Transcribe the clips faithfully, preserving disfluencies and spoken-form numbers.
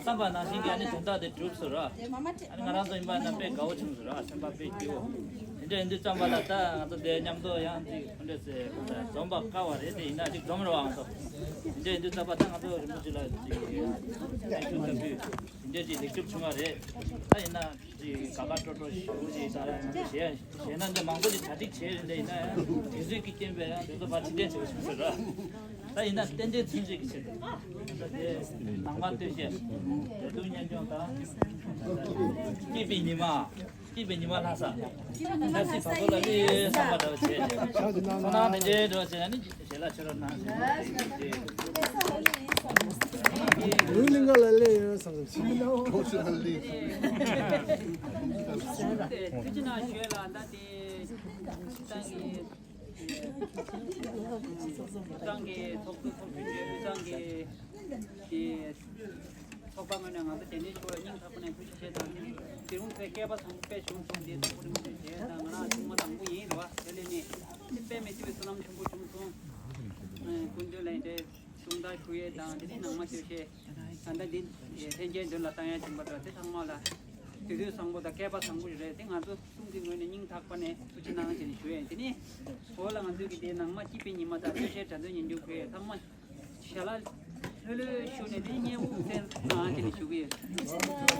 བསམ་པ་ནང་བཞིན་གྱི་ཨ་ནི་དོན་དག་དེ་གྲུབ་སོང་ར། ཨ་ནི་ང་རང་ཚོ་ཡིན་པ་ན་དཔེ་དགའ་བོ་བྱུང་སོང་ར། སེམས་པ་དཔེ་སྐྱིད་བོ། དེ་འདྲ་ཡིན་དུས་ཙམ་པ་ལ་ད་ང་ཚོ་དེ་མཉམ་དུ་ཡང་ཅིག་ཁོ་འདྲས་སེ་འཛོམས་པ་དཀའ་བ་རེད། དེ་ཡིན་ན་ཅིག་འཛོམས་རོགས་ཨང་སོ། དེ་འདྲ་ཡིན་དུས་ཙམ་པ་ད་ང་ཚོ་རིན་པོ་ཆེ་ལ་ཅིག་ཐེངས་ཤིག་ལྟ་དུས་དེ་འདྲ་ཅིག་ལེགས་གྲུབ་བྱུང་བ་རེད། ད་ཡིན་ན། ཅིག་དགའ་དགའ་སྤྲོ་སྤྲོ་ཞེ་པོ་ཅིག་ད་ཡང་བྱས་བྱས་ན་འདི་མང་པོ་ཅིག་གྲ་སྒྲིག་བྱས་རེད། འདི་ཡིན་ན་ཡང་དུས་ཚོད་ཀྱི་རྐྱེན་པས་ཡང་དེ་ཚོ་ཕར་ཕྱིར་འཐེན་བྱེད་དགོས་བྱུང་ཟེར་ར། ད་ཡིན་ན་རྟེན་འབྲེལ་མཚོན་བྱེད་ཀྱི་ཆེད་དུ་ད་དེ་ནང་མ་སྟོད་གཞས་དེ་དུས་སྙན་ལྗོངས་དང་སྐྱིད་པའི་ཉི་མ། སྐྱིད་པའི་ཉི་མ་ལྷ་ས། ལྷ་སའི་བར་ཐོག་ལ་ལི་བསམ་པ་འདྲ་བ་བྱས་བྱས། ཁོང་རྣམ་དེ་འདྲའི་འདྲ་བ་བྱས་ན་ནི། ཞལ་ལག་ཕྱི་རོལ་གནང་ཞིང་། ལུས་གླིང་ག་ལ་སླེབས་ཡོད་བསམ་བསམ་ཕྱིན་ནོ། ཐུགས་རྗེ་གནང་ཞུ་ལ་ད་དེ་ཏང་གི་ཏང་གི་ཚོགས་གཙོ་ཚོགས་གཙོ་གྲོས་ཏང་གི་དེ། ཚོགས་པ་ངོས་ནས་ང་ཚོ་དེ་ནས་ཞུ་བ་སྙིང་ཐག་པ་ནས་ཐུགས་རྗེ་ཆེ་དང་དེ་ནས་དེ་རུང་ཚེ་སྐལ་པ་བཟང་པོ་དཔེ་བྱུང་སོང་དེ་ཐུགས་རིང་ཐུགས་རྗེ་ཆེ་དང་ང་རང་ཆུང་མ་དང་པོ་ཡིན་རེད་བ། དེ་ལས་ནས་དཔེ་མི་སྲིད་པའི་བསོད་ནམས་ཆེན་པོ་བྱུང་སོང་། སྐུ་མདུན་ལ་འདྲེ་གཞུང་དར་ཞུ་ཡས་དང་དེ་ནས་ནང་མ་སྟོད་གཞས་ད་ལྟ་འདི་ལྷན་རྒྱས་མདུན་ལ་བཏང་ཡ་བྱུང་བ་འདྲ་དེ་ཚང་མ་ལ་དུས་ཚོད་བཟང་པོ་དང་སྐལ་པ་བཟང་པོ་ཞིག་རེད། དེ་ང་ཚོ་གསུམ་གྱི་ངོས་ནས་སྙིང་ཐག་པ་ནས་ཐུགས་རྗེ་གནང་ཞེས་ཞུ་ཡས། དེ་ནས་འོ་ལ་ང་ཚོའི་གི་དེ་ནང་མ་སྐྱིད་པའི་ཉི་མ་དང་སྟོད་གཞས་དྲ་འདོད་སྙན་འཇུག་གི་ཚང་མ་ཞལ་ལག་ལྷོད་ལྷོད་ཞུ་ནས་དེ་སྙན་དབུགས་བསྟན་གནང་ཞེས་ཞུ་གི་ཡོད།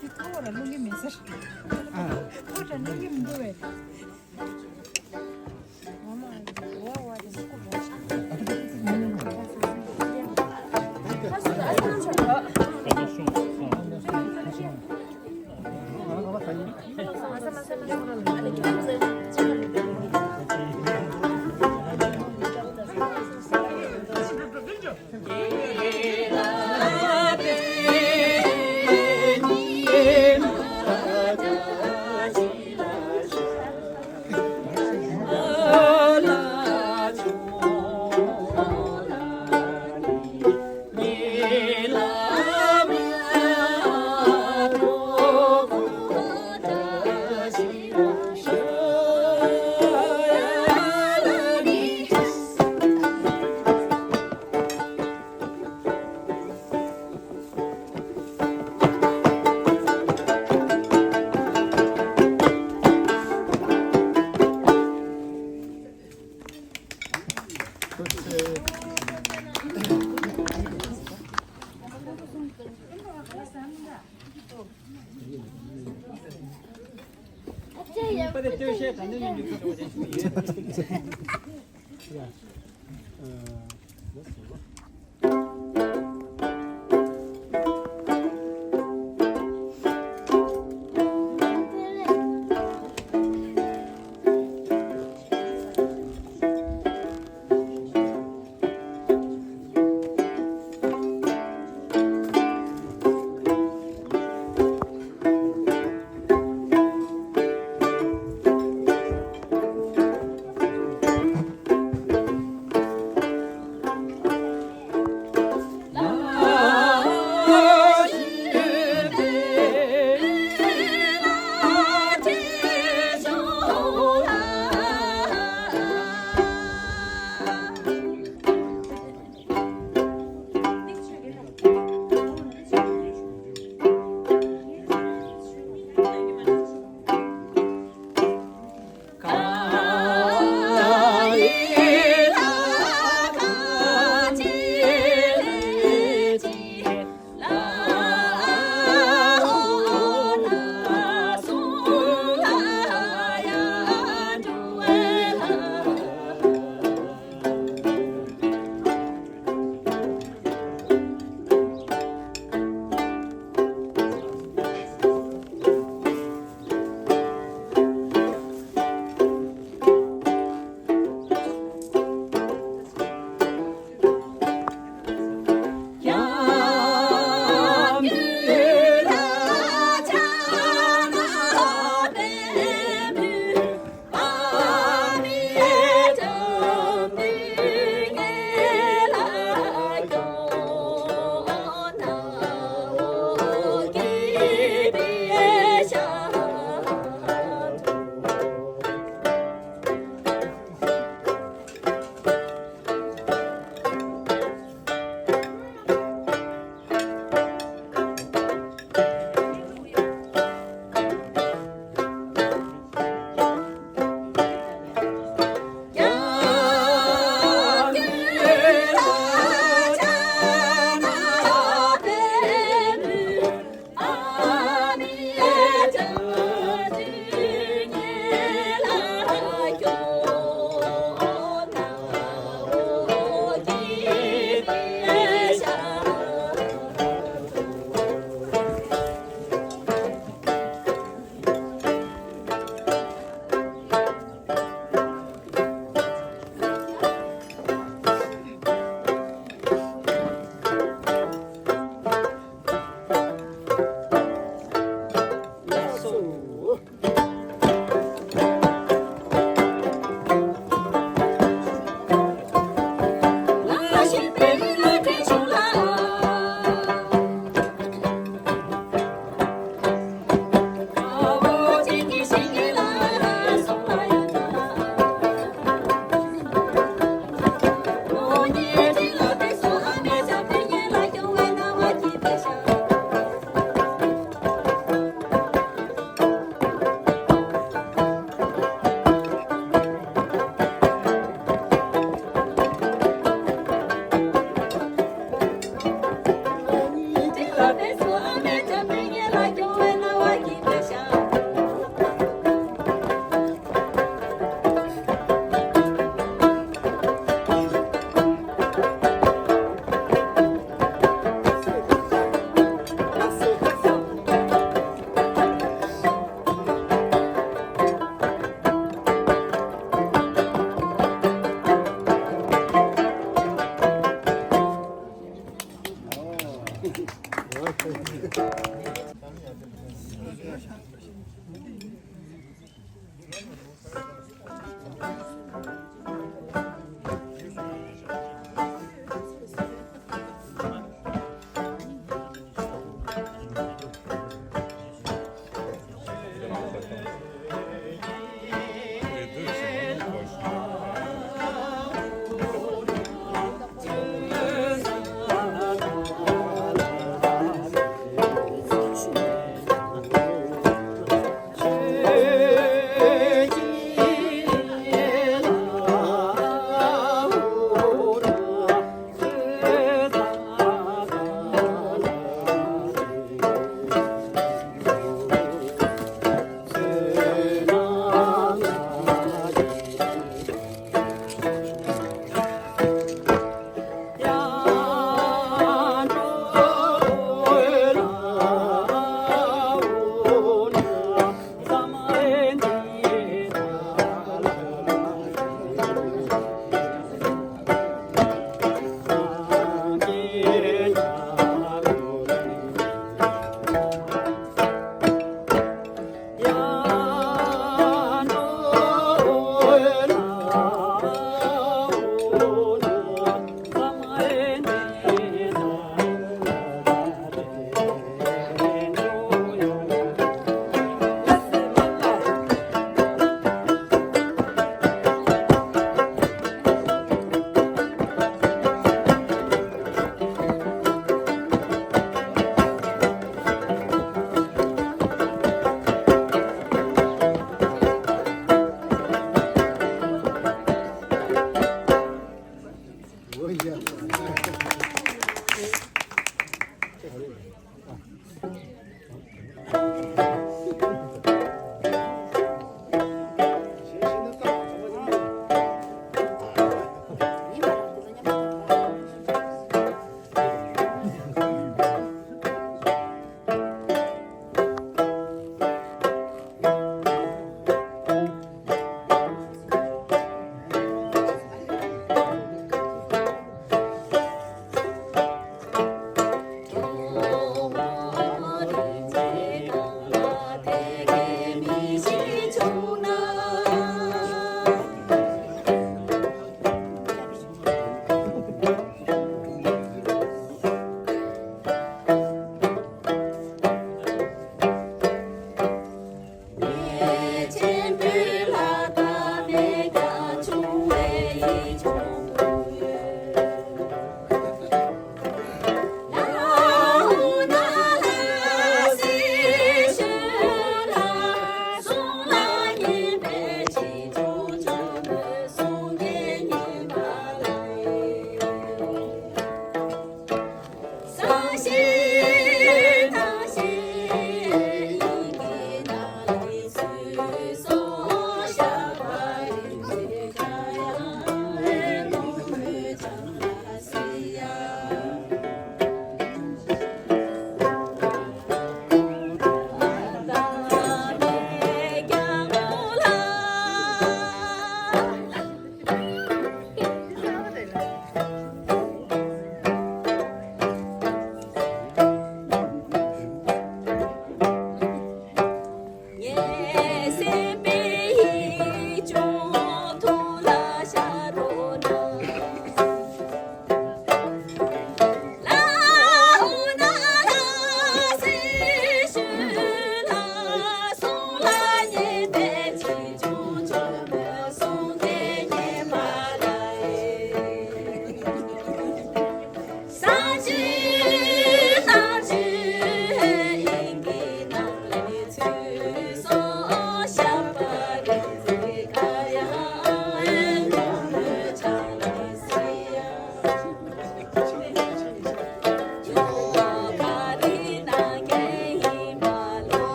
དེ་ཐོག་ར་རླུང་གི་མེད་ཟེར། ཨ། ཐོག་ར་རླུང་གི་མི་འདུག་བས།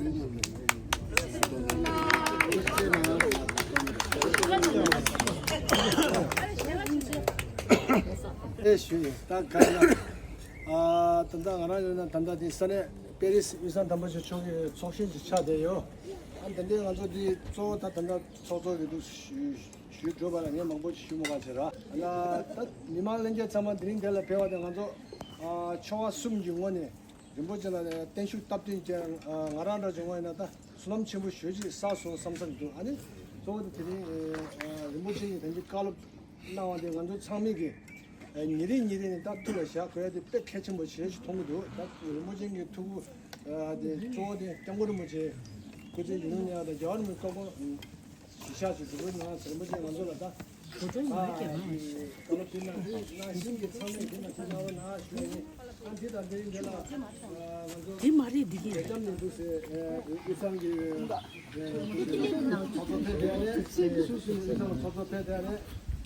ཨེ་ཞུ་ཡིན་ད་ག་ལ། ཨ་ད་ལྟ་ང་རང་ཡོད་ན་ད་ལྟ་དེ་ས་གནས་པེ་རིས་དབུས་གཙང་དམ་པ་ཆེ་མཆོག་གི་ཚོགས་གཞོན་ཅིག་ཆགས་བསྡད་ཡོད། ཨ་ད་ལྟའི་ང་ཚོ་དེ་གཙོ་བོ་ད་ད་ལྟ་ཚོགས་གཙོ་གི་འདུག་ཞུ་ཞུས་འགྲོ་བ་ལ་ངས་མང་པོ་ཞུ་མི་དགོས་ཟེར་ར། ཨ་ད་མི་མང་ལྷན་རྒྱས་ཚང་མ་དེ་རིང་འདི་ལ་ཕེབས་པ་དེ་ང་ཚོ་ཨ་ཆོ་ག་གསུམ་གྱི་ངོས་ནས། རིན་པོ་ཆེ་ལ་བརྟན་བཞུགས་བསྟར་སྟོན་བྱས། ང་རང་འདྲ་བྱུང་བ་ཡིན་ན་ད་བསོད་ནམས་ཆེན་པོ་ཞེ་ཅིག་བསགས་སོང་བསམ་བསམ་འདུག་ཨ་ནི་གཙོ་བོ་དེ་དེ་རིང་རིན་པོ་ཆེ་ཡིས་ད་ཅི་བཀའ་སློབ་གནང་བ་དེ་ང་ཚོ་ཚང་མས་ཀྱི་ཉིན་རེ་ཉིན་རེ་ནས་ད་ཐུགས་ལ་བཞག་དགོས་ཡ་དེ་དཔེ་གལ་ཆེན་པོ་ཞེ་ཅིག་མཐོང་གི་འདུག་ད་རིན་པོ་ཆེ་གི་ཐུགས་ཁུར་དེ་གཙོ་བོ་དེ་སྐྱབས་མགོན་རིན་པོ་ཆེ་སྐུ་ཚེ་ཡུན་རིང་གནས་ཡག་དང་རྒྱལ་བ་རིན་པོ་ཆེ་བཀའ་དགོངས་གཞི་བཞག་ཅིག་འདུག་ན་རིན་པོ་ཆེ་ང་ཚོ་ལ་ད། དེ་མ་རེད་འདི་གི། དེ་མ་རེད་འདི་གི།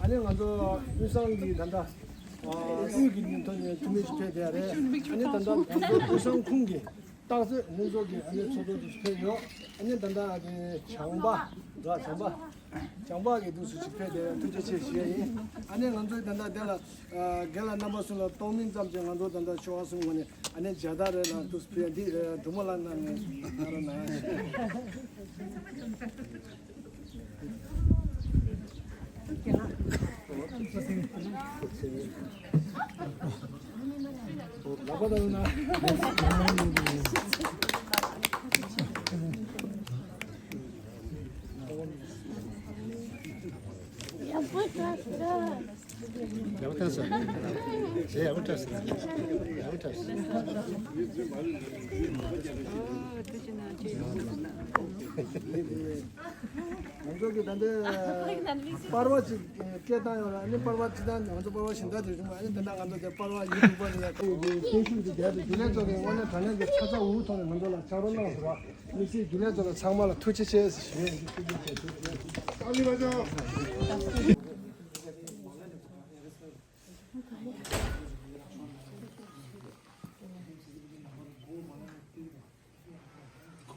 ཨ་ནི་ང་ཚོ་དབུས་གཙང་གི་ད་ལྟ་དབུས་ཀྱི་ཐོག་ནས་འཐུས་མི་ཞིག་ཕེབས་བསྡད་རེད། ཨ་ནི་ད་ལྟ་ང་ཚོ་དབུས་གཙང་ཁུངས་ཀྱི། སྟག་རྩེ་ལྷན་ཚོགས་ཀྱི་ཨ་ནི་ཚོགས་གཙོ་དུ་ཕེབས་ཡོད། ཨ་ནི་ད་ལྟ་ཨ་ནི་བྱང་པ་འདྲ་བྱང་པ་བྱང་པ་གི་དུས་སུ་ཅིག་ཕེབས་ཏེ་ཐུགས་རྗེ་ཆེ་ཞུ་ཡ་ཡིན། ཨ་ནི་ང་ཚོའི་ད་ལྟ་དེ་ལ་རྒན་ལགས་རྣམ་པ་གསུམ་ལ་གཏོང་མིན་ཙམ་གྱིས་ང་ཚོ་ད་ལྟ་ཆོ་ག་གསུམ་ངོ་ནས་ཨ་ནི་མཇལ་དར་རེ་ལ་དུས་སུ་ཕེབས་ཡ་འདི་འབྲུག་མོ་ལ་གནང་ནས་གནང་རོགས་གནང་ཞུ། ང་ཚོ་གི་ད་ལྟའི་པར་བ་ཅིག་སྐད་བཏང་ཡོད་ལ། ཨ་ནི་པར་བ་ཅིག་དང་ང་ཚོ་པར་བ་གཞན་དག་དེ་བྱུང་བ། ཨ་ནི་ད་ལྟ་ང་ཚོ་དེ་པར་བ་ཡིན་དུས་པར་ཡ་ཁ་ཡོད་ཀྱི་སྐད་ཤུགས་ཀྱི་རྒྱལ་དུ་རྒྱུན་ལས་ཚོ་གི་དངོས་གནས་དྲང་གནས་ཀྱི་ཆ་ཚང་འུ་ཐོག་ནས་ང་ཚོ་ལ་ཕྱག་རོགས་གནང་ཟེར་བ། དམིགས་བསལ་རྒྱུན་ལས་ཚོ་ལ་ཚང་མ་ལ་ཐུགས་རྗེ་ཆེ་ཞེས་ཞུ་ཡས་ཀྱི་ཐུགས་རྗེ་ཆེ། ཐུགས་རྗེ་ཆེ། ཨ་ནི་ང་ཚོ་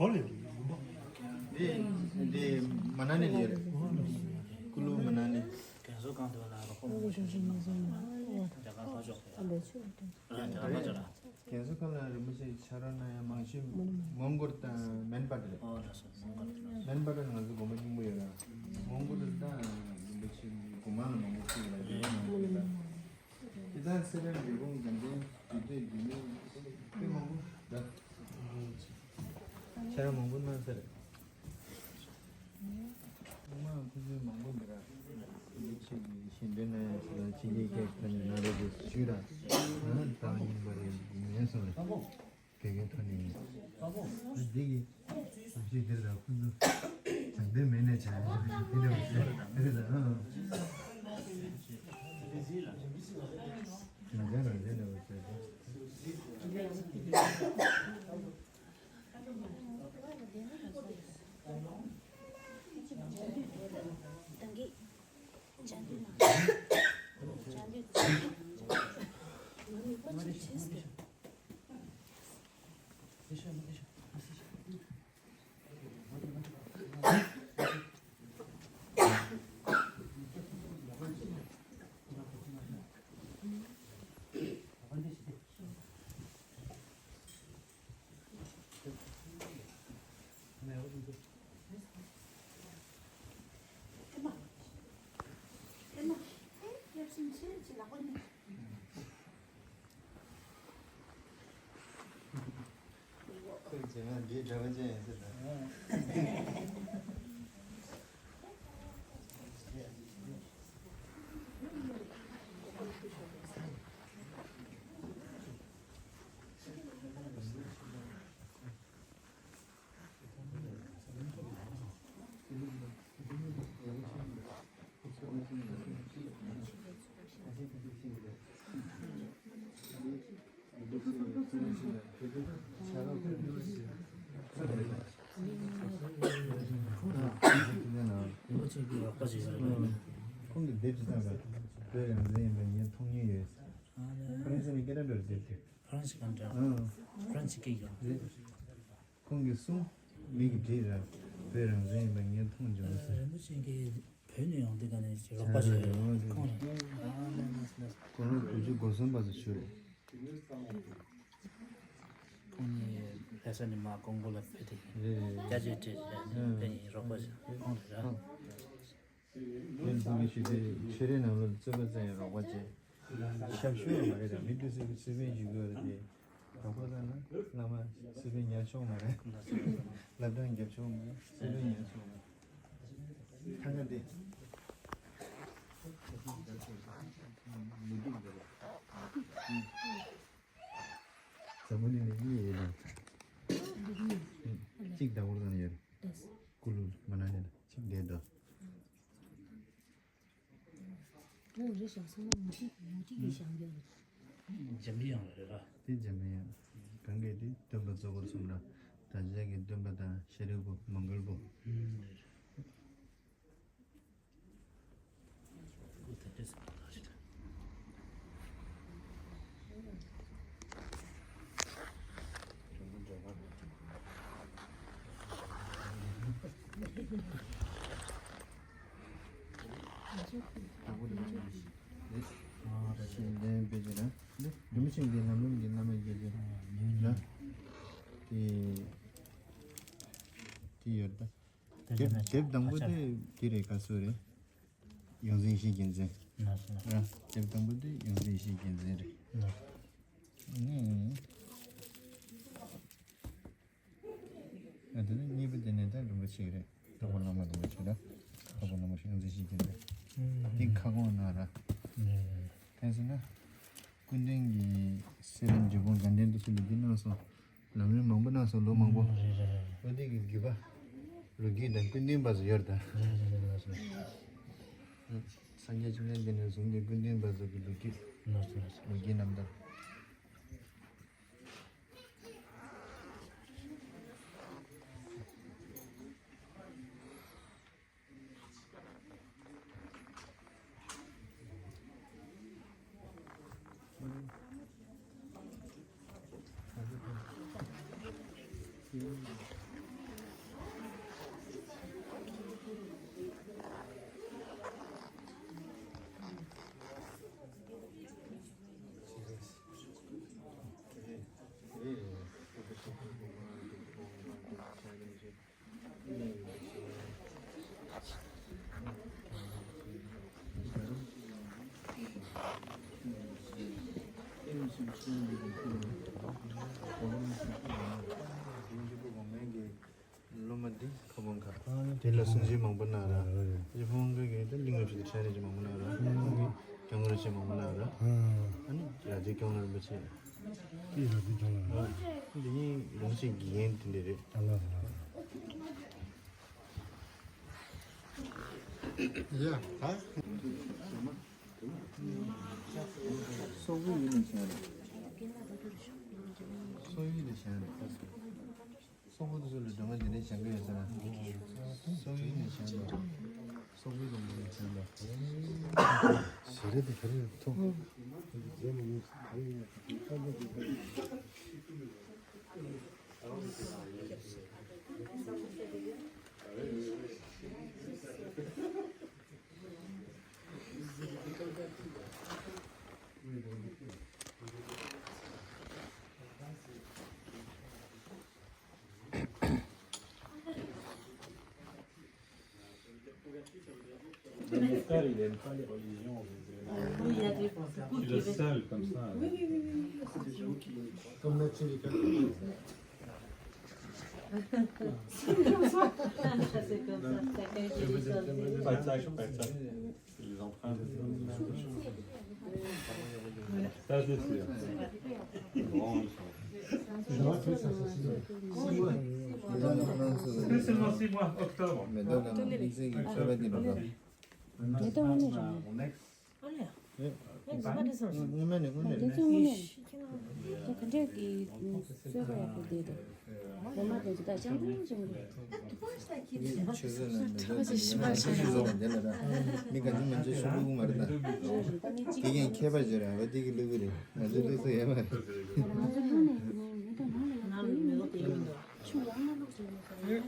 གོ་ལེ་ཡིན་པ། འདི་འདི་མ་ན་ནི་ལ་ཡོད་རེད། ཀུ་ལུ་མ་ན་ནི། རྒན་གསོ་གང་དུ་ལ་རོགས་པ་མང་པོ་ཞིག་མ་སོང་ན། རྒྱ་གར་ཕར་ཕྱོགས་ལ། རྒྱ་གར་ཕར་ཕྱོགས་ལ། རྒན་གསོ་གང་ལ་རིན་པོ་ཆེ་ཕྱག་རོགས་གནང་ཡ་མང་ཤོས་མོང་གོལ་དང་མན་པ་ཏི་རེད། ཨོ་ལགས་སོ། མོང་གོལ་ཏི་ལགས། མན་པ་ཏི་ང་ཚོ་དགོན་པ་རྙིང་པ་ཡོད་ར། མོང་གོལ་ཏི་དང་རིན་པོ་ཆེ་དགོན་པ་ལ་མང་པོ་ཕྱིན་ལ་ཡོད་མང་པོ་ཡོད་ར། དེ་དག་སེ་ར་འབྲས་སྤུངས་དགའ་ལྡན་རྒྱུད་སྟོད་རྒྱུད་སྨད་དཔེ་མང་པོ་འདུག་ཕྱག་མང་པོ་གནང་ས་རེད། ཚང་མ་ཁོང་ཚོའི་མང་པོ་འདུག་ར། འདི་ཕྱི་གི་ཞལ་འདོན་གནང་ཡ་ཞིག་ལ་ཕྱི་རྒྱལ་སྐད་ཁ་ནས་གནང་རོགས་ཞུ་ར། ད་ཡིན་པ་རེད་མིན་སོང་ར། དགེ་རྒན་ཐོན་ནས་ཡིན། འདི་གི་ཞབས་ཕྱི་འདིར་ལ་ཁོང་ཚོ་དྲང་བདེན་མེད་ནས་བྱ་ཡ་ཞིག་དེ་འདྲ་བ་ཞིག་རེད་ད། ཨང་། དྲང་བདེན་རང་བདེན་འདྲ་བ་ཞིག་རེད། ཁོང་གི་དེབ་ཅིག་བཏང་ལ་བོད་ཡང་འཛིན་ཡིན་པའི་ངས་མཐོང་མྱོང་ཡོད། ཧྥ་རན་སི་ནས་སྐད་གྲགས་འགྲོ་རེད་ཟེར་ཏེ། ཧྥ་རན་སི་སྐད་གྲགས། ཧྥ་རན་སི་སྐད་གྲགས། ཁོང་གིས་གསུངས། མི་གིས་བྲིས་ར། བོད་རང་བཙན་ཡིན་པ་ངས་མཐོང་བྱུང་ཟེར། རིན་པོ་ཆེ་གིས་བོད་ནས་ཡོང་དུས་ག་ནས་ཅིག་རོགས་པ་བྱས་ཡོད། ཁོང་རེད། ཨ་ལས་ལས་ལས། དགུང་ལོ་དགུ་བཅུ་གོ་གསུམ་པ་ཚོ་ཞུ་རེད། ཁོང་གཉིས་ལྷ་ས་ནས་མར་ཀོང་པོ་ལ་ཕེབས་ཏེ། རེད་རེད་རེད། སྐྱ་ཆོས་བྲིས་རེད། ཨ་ཕེབས་ཡིན་རོགས་པ་བྱས། ཁོང་རེད་ར། ཨ། ལྷན་འཛོམས་ཀྱི་ཞུ་དུས་ཆོས་རའི་ནང་ལོགས་རྩོད་པ་རྩོད་ཡ་རོགས་པ་བྱས། ཤབ་ཤུབ་མ་རེད་དང་མི་འདུག་ཟེར་གི་སེ་བན་ཞུ་དགོས་རེད་དེ། རོགས་པ་ལ་ན་བླ་མ་སེ་བན་ཉར་ཆོག་མ་རེད། བླ་བྲང་རྒྱབ་ཆོག་མ་རེད། སེ་བན་ཉར་ཆོག་མ་རེད། ཐང་ག་འདི། མི་འདུག་འདི་རེད། འཛམ་བུ་གླིང་ལ་གཉིས་ཡོད་ན། གཅིག་ཟླ་བོར་ཙམ་ཡོད། ཀུ་ལུ་མ་ན་ལི་ལ་གཅིག་བསྡད་འདུག་ཨོ་རེད་ཤག་སོང་ན་མུ་ཏིག་མུ་ཏིག་གི་ཞང་རྒྱ་རེད། འཇམ་པའི་དབྱངས་རེད་ར། དེ་འཇམ་པའི་དབྱངས། གང་གས་དེ་སྟོན་པ་གཙོ་བོར་གསུངས་ལ། བདག་ཅག་གི་སྟོན་པ་དང་ཤཱ་རིའི་བུ་མོའུ་འགལ་བུ། ཨུམ། དེ་འདྲ་ཟེར་བ་ཞིག་ཤེས་ལྡན་དཔེ་ཆ་ལ། འདི་རིན་པོ་ཆེ་འདི་ལམ་རིམ་གྱི་བླ་མའི་རྒྱལ་སྲས་ལ། དེ་དེ་ཡོད་ད། དེབ་དེབ་དང་པོ་དེ་དེ་རེད། ག་ཚོད་རེད། ཡོངས་འཛིན་ཡེ་ཤེས་རྒྱལ་མཚན། ཨ། དེབ་དང་པོ་དེ་ཡོངས་འཛིན་ཡེ་ཤེས་རྒྱལ་མཚན་རེད། ཨ་ནི། ཨ་དེ་ནས་གཉིས་པ་དེ་ནས་ད་རིན་པོ་ཆེ་རེད། འཕགས་པ་བླ་མ་རིན་པོ་ཆེ་ད། འཕགས་པ་བླ་མ་ཡོངས་འཛིན་ཡེ་ཤེས་རྒྱལ་མཚན། དེ་ཁ་སྐོང་གནང་ར། ཕན་ཚུན་ན། ཀུན་ལྡན་གྱི་སེ་ར་འབྲས་སྤུངས་དགའ་ལྡན་དུ་སུ་ལ་འདི་གནང་སོང་། ལམ་རིམ་མང་པོ་གནང་སོང་། ལོ་མང་པོ། རེད་རེད་རེད། འོ་དེ་གི་བརྒྱུད་པ། ལོ་རྒྱུས་དང་ཀུན་ལྡན་པ་ཚོ་ཡོད་ད། རེད་རེད་རེད་ལགས་སོ། སངས་རྒྱས་བཅོམ་ལྡན་འདས་ནས་བཟུང་སྟེ་ཀུན་ལྡན་པ་ཚོ་གི་ལོ་རྒྱུས། ལགས་སོ་ལགས་སོ། ལོ་རྒྱུས་རྣམ་ཐར། སློབ་མ་འདི་ཁ་སྤོང་ཁ། དེ་ལ་གསུང་ཆོས་མང་པོ་གནང་ར། རྗེ་ཕུན་ཁ་གིས་ད་གླིང་བ་ཆེ་ཏུ་ཕྲན་རེ་ཆེ་མང་པོ་གནང་ར། སྐྱབས་མགོན་རིན་པོ་ཆེ་མང་པོ་གནང་ར། ཨ་ནི་ར་ཛའི་སྐྱབས་མགོན་རིན་པོ་ཆེ། དེ་ར་ཛའི་སྐྱབས་མགོན། འདི་ནི་རིན་པོ་ཆེ་དགེ་རྒན་དེ་འདྲ་རེད། ཡ་ད། སོག་པོའི་ཡུལ་ནས་བྱུང་བ་རེད། སོག་ཡུལ་ནས་བྱུང་བ་རེད། སོག་པོ་དེ་ཚོ་ལ་སྒྲོལ་མ་འདི་འདྲའི་སྦྱང་གི་ཡོད་ས་རེད། སོག་ཡུལ་ནས་བྱུང་བ། སོག་པོའི་ལུང་པ་ནས་བྱུང་བ། ཞེ་རེ་དེ་ག་རེ་ཐུག Mon frère, il aime pas les religions, donc, euh, je suis le seul comme ça. Oui, oui, oui, oui, oui. Comme la télé. C'est comme ça, chacun fait des choses. Pas de ça, pas de ça. Les empreintes. Ça, c'est sûr. Bon, ils sont. Seulement six mois, octobre. Mais donc, on est les amis, ça va dire. Mon ex. སྔོན་མ་ནས་སྔོན་མ་ནས། དེ་ཚོ་དངོས་གནས་ད་ག་འདྲས་ཀྱི་གསོལ་བ་ཡག་པོ་བསྡད་འདུག་སྒོ་མ་དེ་ཚོ་ད་སྤྱང་གྲུང་སྤྱང་གྲུང་རེད། ཆུ་ཚོད་ལ་མི་ཚོགས་ཀྱི་ལས་ཀ་ཞིག་ཞིག་མ་ཞིག་རེད། མི་ག་ཚོད་མང་ཆེ་ཤོག་བུ་མ་རེད་ད། རེད་རེད། ད་ནི་གཅིག་དེ་ཡང་མཁས་པ་ཞིག་རེད། འོ་དེ་གི་ལུགས་རེད། ང་ཚོ་ལུགས་སྲོལ་ཡོད་མ་རེད། ང་ཚོ་ལྷོ་ནས་ཡིན་ནའི་མི་ད་ནང་ལ་ཡང་ནང་ལ་མི་ལོག་དེ་ཡིན་འདུག་ཆུ་ལོག་ན་ལོག་ཟེར་ནས་ཟེར་ནས།